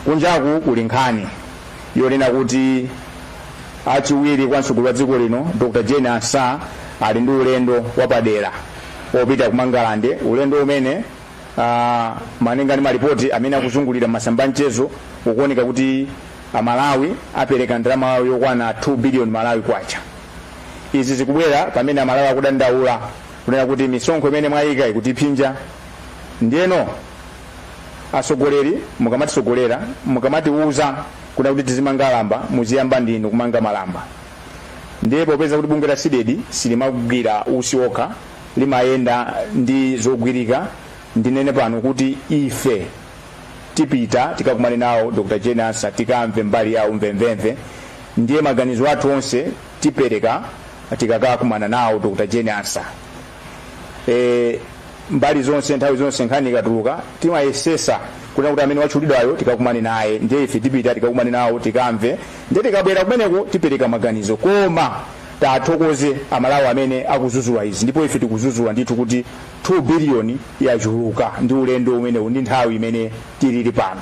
Kunjaku kuli nkhani yonena kuti achiwiri kwa mtsogoleri wa dziko lino, Dr Jane Ansah, ali ndi ulendo wapadera opita ku Mangalande, ulendo umene malinga ndi malipoti amene akuzungulira masamba mchezo ukuoneka kuti Amalawi apereka ndalama yawo yokwana 2 billion Malawi kwacha. Izi zikubwera pamene Amalawi akudandaula kunena kuti misonkho imene mwayika ikutipsinja. Ndiyeno atsogoleri, mukamatitsogolera, mukamatiuza kuna kuti tizimanga lamba, muziyamba ndinu kumanga malamba. Ndiye popeza kuti bungwe la CDEDI silimagwira usi okha, limayenda ndi zogwirika, ndinene pano kuti ife tipita tikakumane nawo Dr Jane Ansah, tikamve mbali yawo mvemvemve. Ndiye maganizo athu onse tipereka tikakakumana nawo Dr Jane Ansah. Mbali zonse, nthawi zonse nkhani ikatuluka timayesesa kuna kuti amene watchulidwayo tikakumane naye. Ndiye ife tipita tikakumane nawo, tikamve, ndiye tikabwera kumeneko tipereka maganizo. Koma tathokoze Amalawi amene akuzuzula izi, ndipo ife tikuzuzula ndithu kuti 2 billion yachuluka ndi ulendo umenewu ndi nthawi imene tilili pano.